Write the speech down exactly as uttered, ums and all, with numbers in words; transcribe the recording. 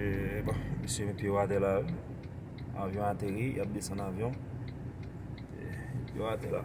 E, bon, misye met pye yo atè la, wi. Avyon ateri, y ap desann avyon. E, pye yo atè la.